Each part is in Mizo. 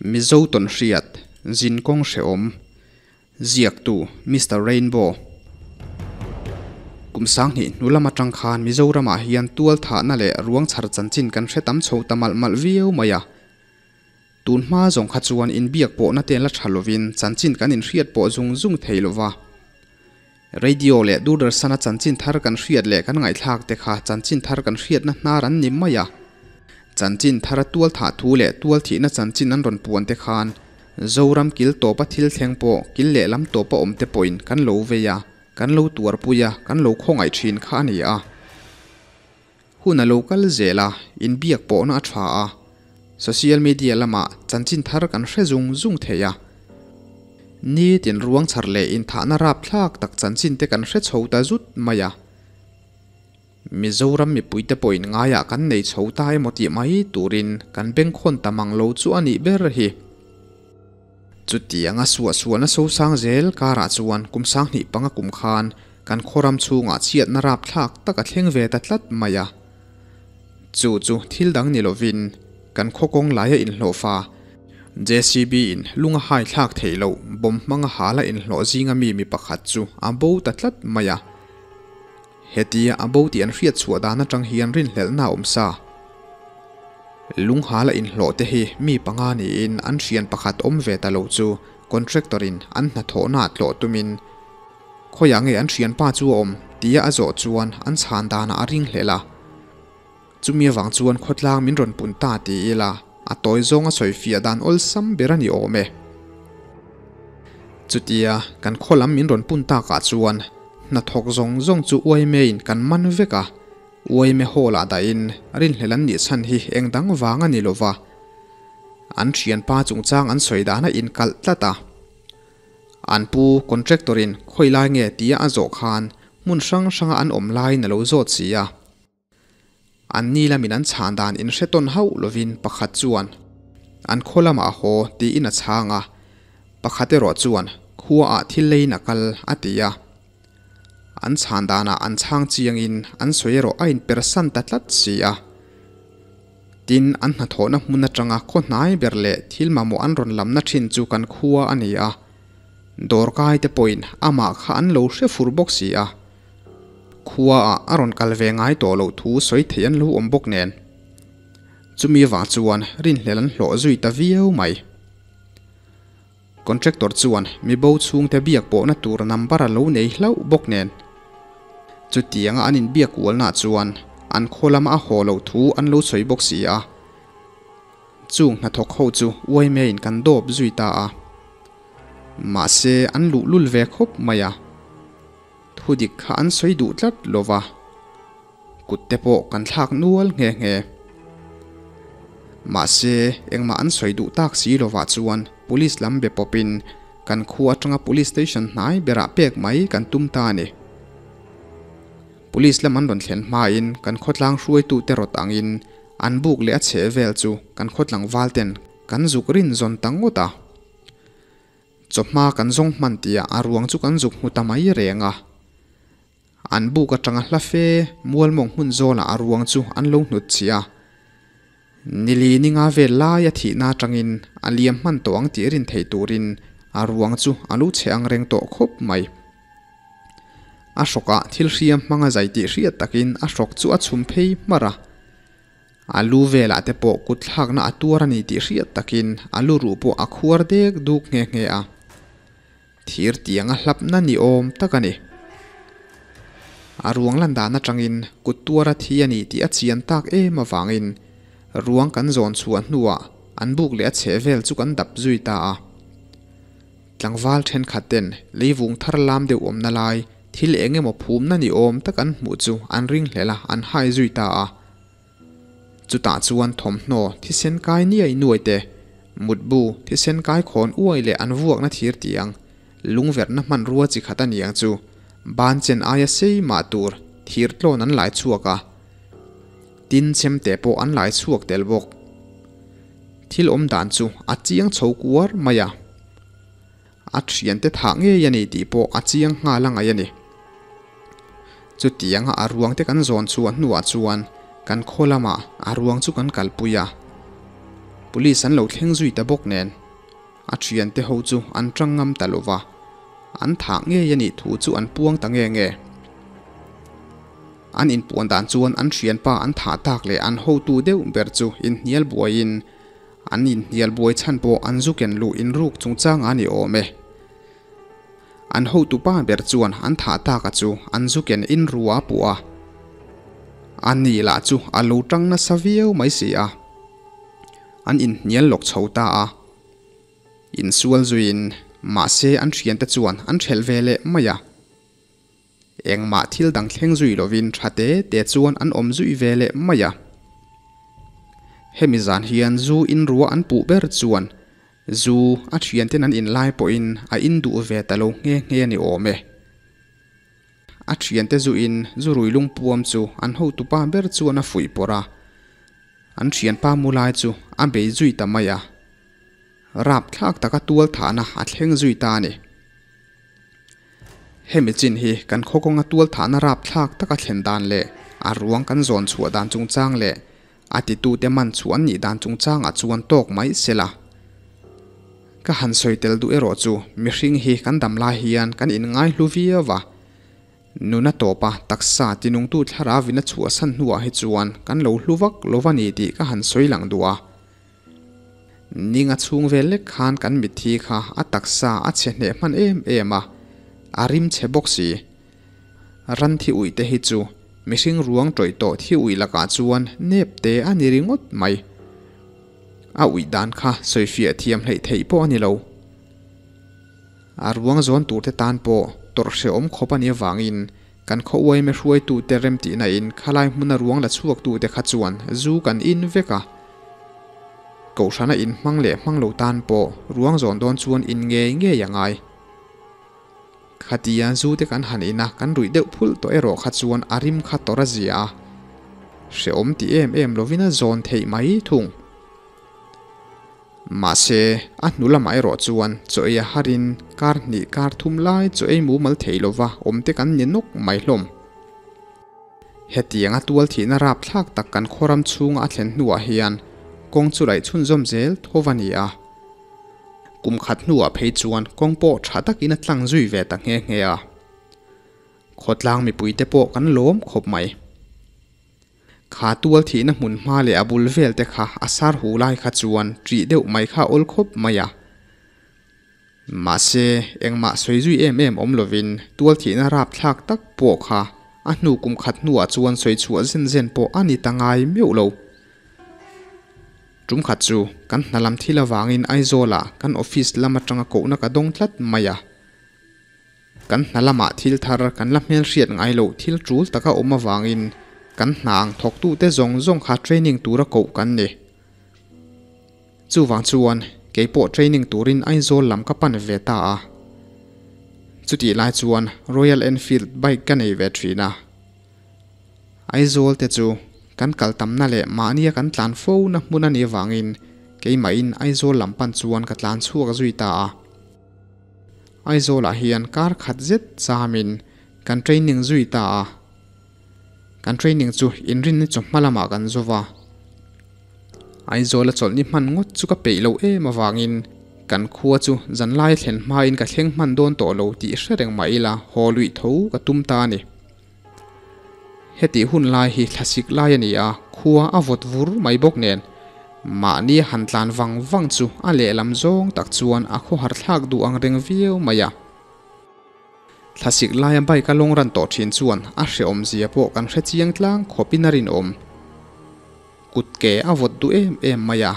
Mizo tawnhriat, zinkawng hrehawm, ziaktu Mister Rainbow. Kum sanghnih hnu lam atang khan Mizoramah hian tual thahna leh ruang chhar chanchin kan hre tam chho ta malh malh viau mai a. Tun hma zawng kha chuan inbiak pawhna te la tha lovin chanchin kan inhriat pawh zung zung thei lova. Radio leh Doordarshan-a chanchin thar kan hriat leh kan ngaihthlak te kha chanchin thar kan hriatna hnar an ni mai a. Chanchin thara tual thah thu leh tual thihna chanchin an rawn puan te khan Zoram kil tawpa thil thleng pawh kil lehlam tawpa awm te pawhin kan lo vei a, kan lo tuarpui a, kan lo khawngaih thin kha a ni a. Hun a lo kal zel a, inbiak pawhna a tha a, social media lamah chanchin thar kan hre zung zung thei a. Nitin ruang chhar leh inthahna rapthlak tak chanchin te kan hre chho ta zut mai a. Mizoram mipuite pawhin ngaiah kan nei chho ta emaw tih mai turin kan bengkhawn ta mang lo chu a nih ber hi. Chutianga suahsualna sosang zel karah chuan kum sanghnih panga kum khan kan khawram chhungah chhiatna rapthlak tak a thleng ve ta tlat mai a. Chu chu thil dang ni lovin kan khaw kawng laia inhlawhfa JCB in lung a hai thlak theih loh bawm hmanga hala inhlawh zinga mi mi pakhat chu a bo ta tlat mai a. Hetia a bo tih an hriat chhuah dan atang hian rinhlelhna a awm sa. Lunghala inhlawh te hi mi panga niin an hrian pakhat awm ve ta lo chu contractor in an hnathawhna ah tlawh tumin khawiah nge an hrianpa chu a awm tia a zawh chuan an chhan danah a ringhlelh a. Chumi avang chuan khawtlang min rawn pun ta ti ila a tawi zawng a sawi fiah dan awlsam ber a ni awm e. Chutia kan khaw lam min rawn pun takah chuan hnathawk zawng zawng chu uaimeiin kan man vek a, uaime hall ah dahin rinhlelh an nih chhan hi eng dang vang a ni lova, an thianpa chungchang an sawi dan a inkalh tlat a. An pu contractor in khawi lai nge tia a zawh khan hmun hrang hranga an awm laiin a lo zawt si a. An ni lamin an chhan dan inhre tawn hauh lovin pakhat chuan an khaw lamah a haw tiin a chhang a, pakhat erawh chuan khuaah thil leiin a kal a ti a. An chhan danah an chhang chiangin an sawi erawh a inpersan ta tlat si a. Tin, an hnathawhna hmun atanga khaw hnai ber leh thil mamawh an rawn lamna thin chu kan khua a ni a, dawrkai te pawhin amah kha an lo hre fur bawk si a. Khuaah a rawn kal ve ngai tawh loh thu sawi theih an lo awm bawk nen. Chumi avang chuan rinhlelh an hlawh zui ta viau mai. Contractor chuan mi bo chhungte biak pawhna tur number a lo nei hlauh bawk nen. Chutianga an inbiak kualnaah chuan an khaw lama a haw loh thu an lo sawi bawk si a. Chung hnathawk ho chu uaimeiin kan dawp zui ta a. Mahse an luhlul ve khawp mai a. Thudik kha an sawi duh tlat lo va, kut te pawh kan thlak nual nghe nghe. Mahse, engmah an sawi duh tak si lovah chuan Police lam be pawpin kan khua atanga Police Station hnai berah pek mai kan tum ta a ni. Police lam an rawn thlen hmain kan khawtlang hruaitute rawt angin an buk leh a chheh vel chu kan khawtlangval ten kan zuk rin zawn ta ngawt a. Chawhma kan zawng hman tihah a ruang chu kan zuk hmu ta mai reng a. An buk atanga hla fe mualmawng hmun zawlah a ruang chu an lo hnut chhiah a. Nili ni nga vel laia thihna atangin a liam hman tawh ang tih rin theih turin a ruang chu a lo chhe ang reng tawh khawp mai. A hrawkah thil hriam hmanga zai tih hriat takin a hrawk chu a chhum phei hmarh a. A lu velah te pawh kut thlakna a tuar a ni tih hriat takin a lu ruh pawh a khuar dek duk nghe nghe a. Thir tiang a hlapna ni awm tak a ni. A ruang lan dan atangin kut tuar a thi a ni tih a chian tak em avangin ruang kan zawn chhuah hnuah an buk leh a chheh vel chu kan dap zui ta a. Tlangval thenkhat ten leivung thar lam deuh awmna lai thil eng emaw phumna ni awm tak an hmuh chu an ringhlel a, an hai zui ta a. Chutah chuan thawmhnaw thisen kai niai nuai te, mutbu thisen kai khawn uai leh an vuakna thir tiang, lungverhna hmanrua chi khat a niang chu ban chen aia sei mah tur thir tlawn an lai chhuak a, tin chemte pawh an lai chhuak tel bawk. Thil awm dan chu a chiang chho kuar mai a. A thiante thah ngei a ni tih pawh a chiang nghal a ngaih a ni. Chutianga a ruang te kan zawn chhuah hnuah chuan kan khaw lamah a ruang chu kan kalpui a. Police an lo thleng zui ta bawk nen, a thiante ho chu an tang ngam ta lova, an thah ngei a nih thu chu an puang ta nge nge. An inpuan dan chuan an thianpa an thah tak leh an hotu deuh ber chu inhnial buaiin an inhnial buai chhan pawh an zu ken luh inruk chungchang a ni awm e. An hotupa ber chuan an thah taka chu an zu ken inru a puh a. A ni lah chu a lo tang nasa viau mai si a. An inhnial lawk chho ta a. Insual zuiin mahse an thiante chuan an thelh ve leh mai a. Engmah thil dang thleng zui lovin tha te te chuan an awm zui ve leh mai a. Hemi zan hian zu inrua an puh ber chuan zu a thianten an inlai pawhin a in duh ve ta lo nghe nghe a ni awm e. A thiante zu in zu rui lungpuam chu an hotupa ber chuan a fuih pawrh a. An thianpa mu lai chu a bei zui ta mai a. Rapthlak taka tual thahna a thleng zui ta a ni. Hemi chin hi kan khaw kawnga tual thahna rapthlak taka thlen dan leh a ruang kan zawn chhuah dan chungchang leh a titute man chhuah an nih dan chungchangah chuan tawk mai se la. Ka han sawi tel duh erawh chu mihring hi kan dam lai hian kan inngai hlu viau a. Nuna tawpa taksa tinungtu thlarau in a chhuahsan hnuah hi chuan kan lo hlu vak lo va ni tih ka han sawi lang duh a. Ninga chhung vel lek khan kan mitthi kha a taksa a chhe hneh hman em em a, a rim chhe bawk si. Ran thi uih te hi chu mihring ruang tawih tawh thi uih lakah chuan nep te a ni ringawt mai. A uih dan kha sawifiah thiam hleih theih pawh a ni lo. A ruang zawn tur te tan pawh tawrh hrehawm khawp a nih avangin kan khaw uaime hruaitute remtihna in khalai hmuna ruang la chhuaktute kha chuan zu kan in vek a. Kohhrana in hmang leh hmang lo tan pawh ruang zawn dawn chuan in ngei ngei a ngai. Khatia zu te kan han in a, kan ruih deuh phulh tawh erawh kha chuan a rim kha tawrh a zia a. Hrehawm ti em em lovin a zawn theih mai thung. Mahse, a hnu lamah erawh chuan chaw ei a harin kar hnih kar thum lai chaw ei mumal thei lova awm te kan ni nawk mai hlawm. Hetianga tual thihna rapthlak tak kan khawram chhunga a thlen hnuah hian kawng chu laih chhunzawm zel tho va ni a. Kum khat hnuah phei chuan kawng pawh tha takin a tlang zui ve ta nghe nghe a. Khawtlang mipuite pawh kan lawm khawp mai. Kha tual thihna hmun hma leh a bul vel te kha a sar hu lai kha chuan ṭih deuh mai kha awl khawp mai a. Mahse, engmah sawi zui em em awm lovin tual thihna rapthlak tak pawh kha a hnu kum khat hnuah chuan sawi chhuah zen zen pawh a ni ta ngai meuh lo. Tum khat chu kan hna lam thil avangin Aizawlah kan office lam atanga kohna ka dawng tlat mai a. Kan hna lamah thil thar kan la hmelhriat ngai loh thil tul taka awm avangin kan hna ang thawktute zawng zawng kha training tura koh kan ni. Chuvang chuan keipawh training turin Aizawl lam ka pan ve ta a. Chutih lai chuan Royal Enfield bike ka nei ve thin a. Aizawl te chu kan kal tamna leh mahnia kan tlan fo na hmun a nih avangin keimahin Aizawl lam pan chuan ka tlan chhuak zui ta a. Aizawlah hian kar khat zet chamin kan training zui ta a. Kan training chu inrinni chawhma lamah kan zo va. Aizawla chawlhni hman ngawt chu ka peih loh em avangin kan khua chu zanlai thlen hmain ka thleng hman dawn tawh lo tih hre reng mah ila haw luih tho ka tum ta a ni. Hetih hun lai hi thlasik lai a ni a, khua a vawt vur mai bawk nen. Mahni a han tlan vang vang chu a lehlam zawng tak chuan a khawhar thlak duh ang reng viau mai a. Thlasik laia bike a lawng ran tawh thin chuan a hrehawm zia pawh kan hre chiang tlang khawpin a rinawm. Kut ke a vawt duh em em mai a,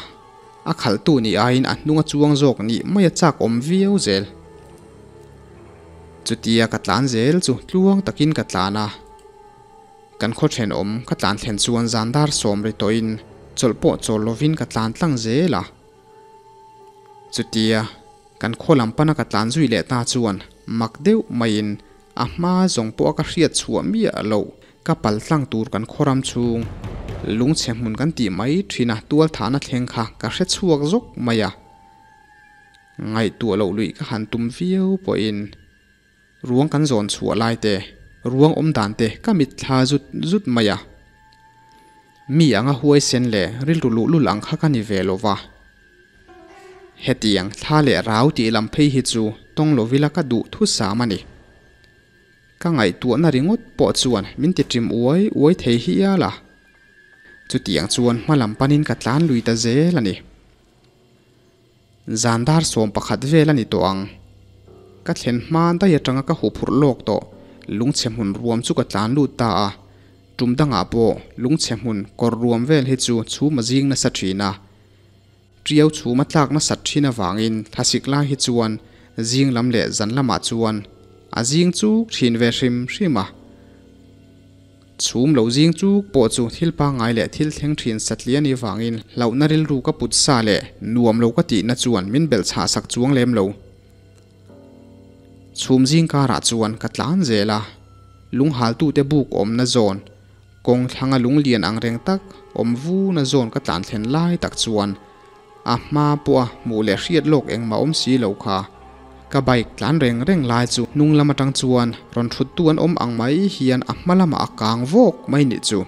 a khalhtu nih aiin a hnung a chuang zawk nih mai a chak awm viau zel. Chutia ka tlan zel chu tluang takin ka tlan a, kan khaw thenawm ka tlan thlen chuan zan dar sawm ri tawhin chawlh pawh chawl lovin ka tlan tlang zel a. Chutia kan khaw lam pana ka tlan zui leh ta chuan mak deuh maiin a hma zawng pawh a ka hriat chhuah miah loh Ka pal tlang tur kan khawram chhung lungchhe hmun kan tih mai thin a, tual thahna thleng kha ka hre chhuak zawk mai a. Ngaihtuah loh luih ka han tum viau pawhin ruang kan zawn chhuah lai te, ruang awm dan te ka mit thla zut zut mai a. Mi anga huaisen leh rilru luh lul ang kha ka ni ve lo va. Hetiang thla leh rau tih lam phei hi chu tawng lovila ka duh thusam a ni. Ka ngaihtuahna ringawt pawh chuan min ti ṭim uai uai thei hial a. Chutiang chuan hma lam panin ka tlan lui ta zel a ni. Zan dar 11 vel a ni tawh ang. Ka thlen hma daih atanga ka huphurh lawk tawh lungchhe hmun ruam chu ka tlan lut ta a. Tum dangah pawh lungchhe hmun kawr ruam vel hi chu chhum a zing nasa thin a. Tiau chhum a tlak nasat thin avangin thlasik lai hi chuan zing lam leh zan lamah chuan a zing chuk thin ve hrim hrim a. Chhum lo zing chuk pawh chu thil pangngai leh thil thleng thin satliah ni vangin hlauhna rilru ka put sa leh nuam lo ka tihna chuan min belh chhah sak chuang lem lo. Chhum zing karah chuan ka tlan zel a, lunghaltute buk awmna zawn, kawng thlanga lunglian ang reng tak awm vuna zawn ka tlan thlen lai tak chuan a hma pawha hmuh leh hriat lawk engmah awm si lo kha. Ka bike tlan reng reng lai chu hnung lam atang chuan rawn thuttu an awm ang mai hian a hma lamah a kang vawk mai nih chu.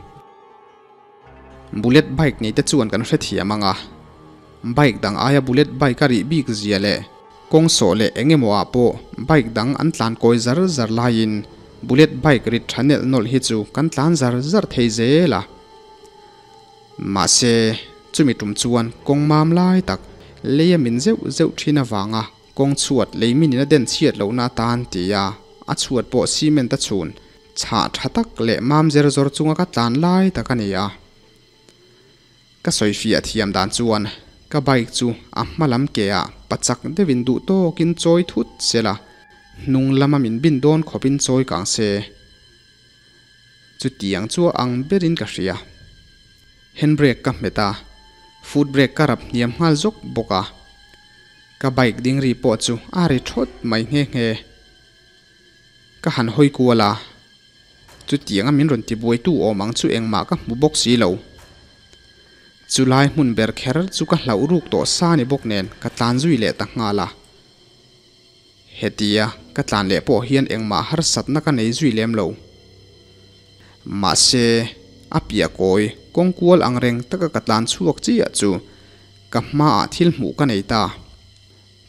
Bullet bike nei te chuan kan hrethiam ang a, bike dang aia bullet bike a rih bik zia leh kawng sawh leh eng emaw ah pawh bike dang an tlan kawi zar zar laiin bullet bike rit tha nelh nawlh hi chu kan tlan zar zar thei zel a. Mahse, chumi tum chuan kawng mam lai tak leia min zeuh zeuh thin avanga kawng chhuat lei minin a den chhiat lohna atan ti a, a chhuat pawh cement a chhun chhah tha tak leh mam zer zawr chunga ka tlan lai tak a ni a. Ka sawi fiah thiam dan chuan ka bike chu a hma lam ke ah pachak deuhin duh tawkin chawi thut sela, hnung lama min bin dawn khawpin chawi kang se. Chutiang chu a ang berin ka hria. Handbrake ka hmet a, foot brake ka rap hniam nghal zawk bawk a. Ka bike ding ri pawh chu a ri thawt mai nghe nghe. Ka han hawi kual a, chutianga min rawn tibuaitu awm ang chu engmah ka hmu bawk si lo. Chulai hmun ber kher chu ka hlauh ruk tawh sa ni bawk nen ka tlan zui leh ta nghal a. Hetia ka tlan leh pawh hian engmah harsatna ka nei zui lem lo. Mahse, a piah kawi kawng kual ang reng taka ka tlan chhuak chiah chu ka hmaah thil hmuh ka nei ta.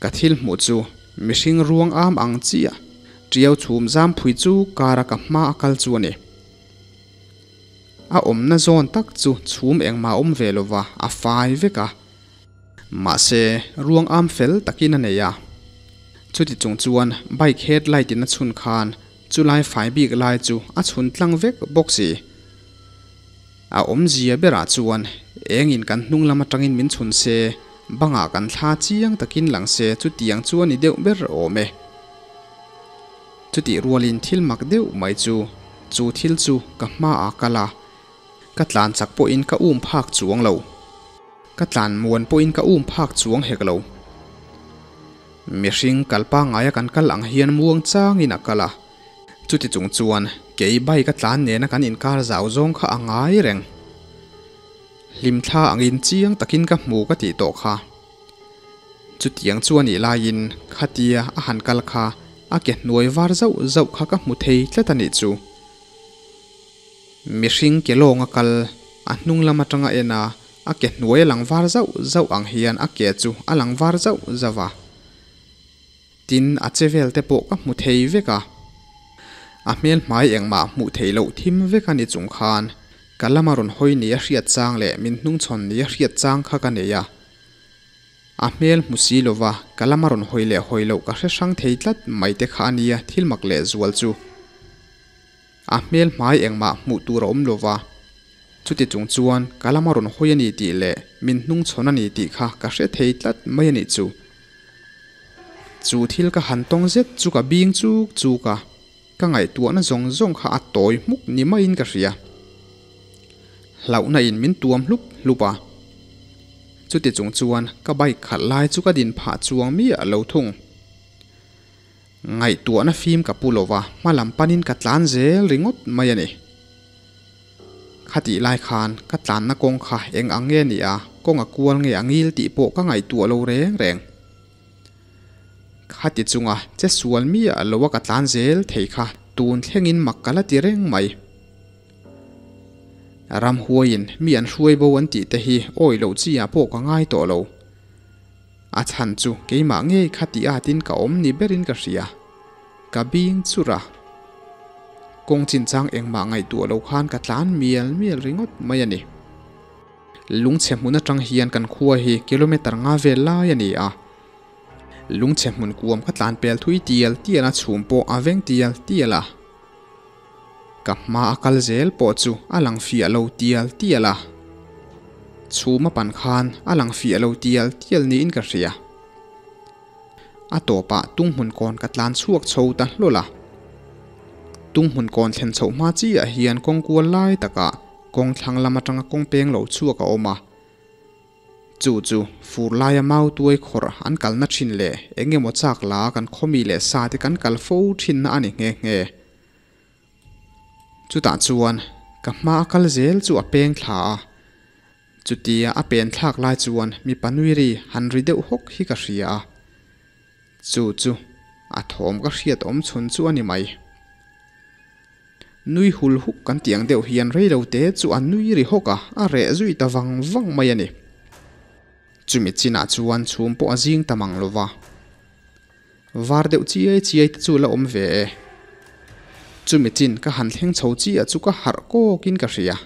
Ka thil hmuh chu mihring ruang am ang chiah tiau chhum zam phui chu kara ka hma a kal chu a ni. A awmna zawn tak chu chhum engmah awm ve lova a fai vek a. Mahse, ruang am fel takin a nei a. Chuti chung chuan bike headlight in a chhun khan chulai fai bik lai chu a chhun tlang vek bawk si. A awmzia berah chuan engin kan hnung lam atangin min chhun se, bangah kan thla chiang takin lang se chutiang chu a ni deuh ber awm e. Chutih rualin thil mak deuh mai chu, chu thil chu ka hmaah kal a, ka tlan chak pawhin ka um phak chuang lo. Ka tlan muan pawhin ka um phak chuang hek lo. Mihring kal pangaia kan kal ang hian muang changin a kal a. Chuti chung chuan kei bike a tlan nena kan inkar zau zawng kha a ngai reng. Hlimthla angin chiang takin ka hmu ka tih tawh kha. Chutiang chu a nih laiin khatia a han kal kha a ke hnuai var zauh zauh kha ka hmu thei tlat a nih chu. Mihring ke lawnga kal, a hnung lam atanga en a, a ke hnuai a lang var zauh zauh ang hian a ke chu a lang var zauh zauh a. Tin, a che vel te pawh ka hmu thei vek a. A hmel hmai engmah hmuh theih loh thim vek a ni chung khan ka lama rawn hawi ni a hriat chang leh min hnungchhawn ni a hriat chang kha ka nei a. A hmel hmu si lova ka lama rawn hawi leh hawi loh ka hre hrang thei tlat mai te kha a nia thil mak leh zual chu. A hmel hmai engmah hmuh tur a awm lova, chuti chung chuan ka lama rawn hawi a ni tih leh min hnungchhawn a ni tih kha ka hre thei tlat mai a nih chu. Chu thil ka han tawng zet chu ka bing chuk chuk a, ka ngaihtuahna zawng zawng kha a tawi hmuk ni maiin ka hria. Hlauhna in min tuam hlup hlup a, chuti chung chuan ka bike khalh lai chu ka din phah chuang miah lo thung. Ngaihtuahna fim ka pu lova, hma lam panin ka tlan zel ringawt mai a ni. Khatih lai khan ka tlanna kawng kha eng ang nge ni a, kawng a kual nge a ngil tih pawh ka ngaihtuah lo reng reng. Khati chunga che sual miah loa ka tlan zel thei kha tun thlengin mak ka la ti reng mai. Ramhuaiin mi an hruai bo an tih te hi awi loh chi ah pawh ka ngai tawh lo. A chhan chu keimah ngei kha tih atin ka awm ni berin ka hria. Ka bing chur a. Kawng chinchang engmah ngaihtuah lo khan ka tlan mial mial ringawt mai a ni. Lungchhe hmun atang hian kan khua hi kilometre nga vel lai a ni a. Lungchhe hmun kuam ka tlan pel thui tial tial a chhum pawh a veng tial tial a. Ka hma a kal zel pawh chu a lang fiah lo tial tial a. Chhum a pan khan a lang fiah lo tial tial niin ka hria. A tawpah tunghmun kawn ka tlan chhuak chho ta hlawl a. Tunghmun kawn thlen chhoh hma chiah hian kawng kual lai takah kawng thlang lam atanga kawng peng lo chhuak a awm a. Chu chu fur laia mau tuai khawrh an kalna thin leh eng emaw chak la kan khawmi leh sa te kan kal fo thinna a ni nghe nghe. Chutah chuan ka hma a kal zel chu a peng thla a. Chutia a pen thlak lai chuan mipa nui ri han ri deuh hawk hi ka hria a. Chu chu a thawm ka hriat awm chhun chu a ni mai. Nui hul huk kan tih ang deuh hian rei lo te chu a nui ri hawk a, a reh zui ta vang vang mai a ni. Chumi chinah chuan chhum pawh a zing ta mang lo va. Var deuh chiai chiai te chu la awm ve e. Chumi chin ka han thleng chho chiah chu ka harh kawkin ka hria.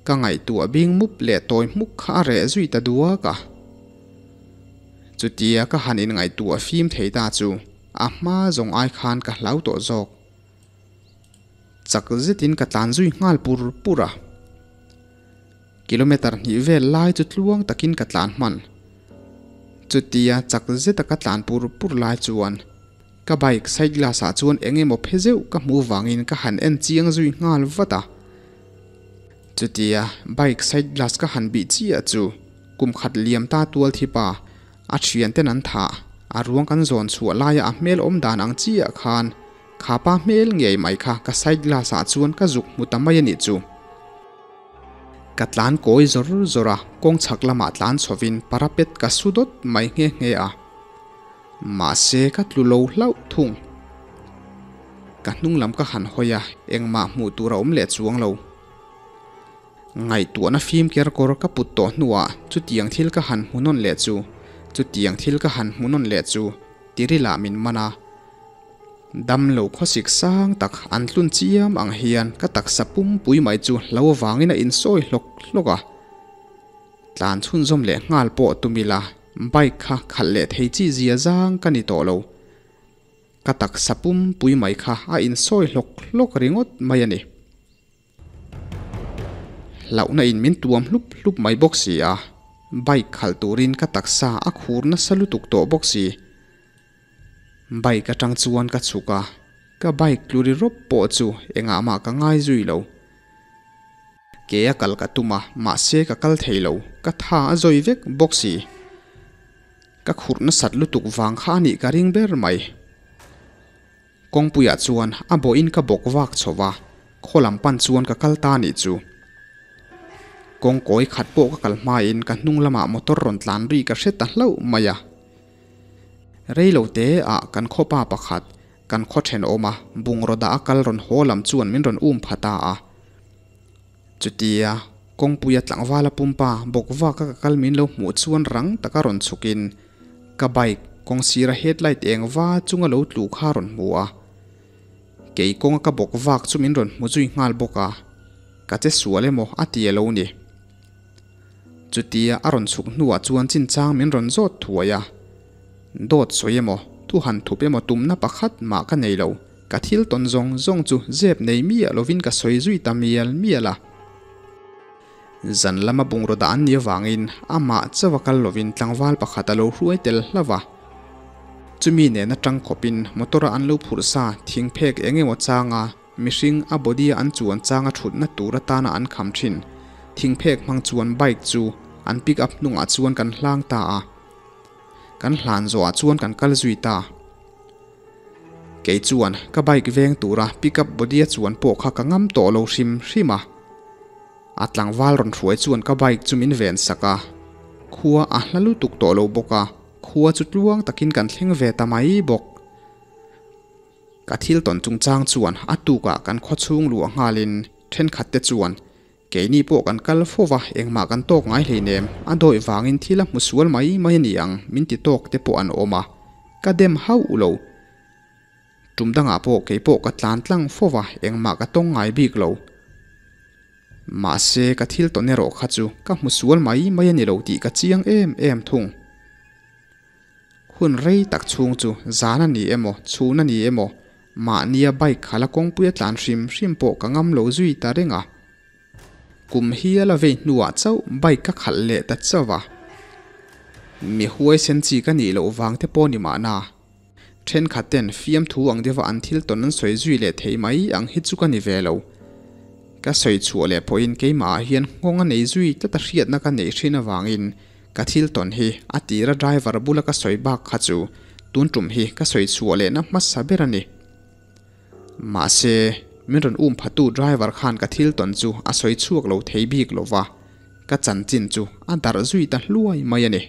Ka ngaihtuah bing mup leh tawi hmuk kha a reh zui ta duak a. Chutia ka han inngaihtuah fim thei ta chu a hma zawng ai khan ka hlau tawh zawk. Chak zetin ka tlan zui nghal pur pur a. Kilometre hnih vel lai chu tluang takin ka tlan hman. Chutia chak zeta ka tlan pur pur lai chuan ka bike side glass ah chuan eng emaw phe zeuh ka hmuh vangin ka han en chiang zui nghal vat a. Chutia bike side glass ka han bih chiah chu kum khat liam ta tual thi pa a thian ten an thah a ruang kan zawn chhuah laia a hmel awm dan ang chiah khan kha pa hmel ngei mai kha ka side glass ah chuan ka zuk hmu ta mai a nih chu. Ka tlan kawi zawr zawr a, kawng chhak lamah tlan chhovin parapet ka su dawt mai nghe nghe a. Mahse ka tlu lo hlauh thung. Ka hnung lam ka han hawi a, engmah hmuh tur a awm leh chuang lo. Ngaihtuahna fim ker kawr ka put tawh hnuah chutiang thil ka han hmu nawn leh chu, chutiang thil ka han hmu nawn leh chu tirilah min man a. Dam lo khawsik sang tak an tlun chiam ang hian ka taksa pumpui mai chu hlo avangin a insawi hlawk hlawk a. Tlan chhunzawm leh nghal pawh tum ila bike kha khalh leh thei chi zia zang ka ni tawh lo. Ka taksa pumpui mai kha a insawi hlawk hlawk ringawt mai a ni. Hlauhna in min tuam hlup hlup mai bawk si a, bike khalh turin ka taksa a khur nasa lutuk tawh bawk si. Bike atang chuan ka chhuk a, ka bike tlu ri rawp pawh chu engah mah ka ngai zui lo. Ke a kal ka tum a, mahse ka kal thei lo, ka tha a zawi vek bawk si. Ka khurh nasat lutuk vang kha a nih ka ring ber mai. Kawngpuiah chuan a bawhin ka bawk vak chho va, khaw lam pan chuan ka kal ta nih chu. Kawng kawi khat pawh ka kal hmain ka hnung lamah motor rawn tlan ri ka hre ta hlauh mai a. Rei lo te ah kan khaw pa pakhat, kan khaw thenawm a bungraw dah a kal rawn haw lam chuan min rawn um pha ta a. Chutia kawngpuia tlangvala pumpa bawk vaka ka kal min lo hmuh chuan rang taka rawn chhukin ka bike kawng sira headlight eng va chunga lo tlu kha rawn hmu a. Kei kawnga ka bawk vak chu min rawn hmu zui nghal bawk a, ka che sual emaw a ti alo ni. Chutia a rawn chhuk hnuah chuan chinchang min rawn zawt thuai a. Dawt sawi emaw, thu han thup emaw tumna pakhat mah ka nei lo. Ka thil tawn zawng zawng chu zep nei miah lovin ka sawi zui ta mial mial a. Zan lama bungraw dah an nih avangin amah chauha kal lovin tlangval pakhat a lo hruai tel hlauh a. Chumi nena tang khawpin motor-a an lo phurh sa thing phek eng emaw changa mihring a body-a an chuan changa thutna tur atana an kham thin thing phek hmang chuan bike chu an pick up hnungah chuan kan hlang ta a. Kan hlan zawhah chuan kan kal zui ta. Kei chuan ka bike veng tura pickup body a chuan pawh kha ka ngam tawh lo hrim hrim a. A tlangval rawn hruai chuan ka bike chu min ven sak a. Khua a hla lutuk tawh lo bawk a, khua chu tluang takin kan thleng ve ta mai bawk. Ka thil tawn chungchang chuan a tukah kan khawchhung luah nghalin thenkhat te chuan. Keini pawh kan kal fo va, engmah kan tawk ngai hleinem, a dawih vangin thil a hmu sual mai mai a ni ang min ti tawk te pawh an awm a, ka dem hauh lo. Tum dangah pawh kei pawh ka tlan tlang fo va, engmah ka tawng ngai bik lo. Mahse ka thil tawn erawh kha chu ka hmu sual mai mai a ni lo tih ka chiang em em thung. Hun rei tak chhung chu zan a ni emaw, chhun a ni emaw, mahnia bike khala kawngpui a tlan hrim hrim pawh ka ngam lo zui ta reng a. Kum hi a la vei hnuah chauh bike ka khalh leh ta chauh a. Mi huaisen chi ka nih loh vang te pawh ni mahna. Thenkhat ten fiamthu ang deuha an thil tawn an sawi zui leh thei mai ang hi chu ka ni ve lo. Ka sawi chhuah leh pawhin keimahah hian nghawng a nei zui tlat a hriatna ka neih thin avangin Ka thil tawn hi a tira driver bula ka sawi bak kha chu tun tum hi ka sawi chhuah lehna hmasa ber a ni. Mahse, min rawn um phatu driver khan ka thil tawn chu a sawi chhuak lo thei bik lo va, ka chanchin chu a darh zui ta hluai mai a ni.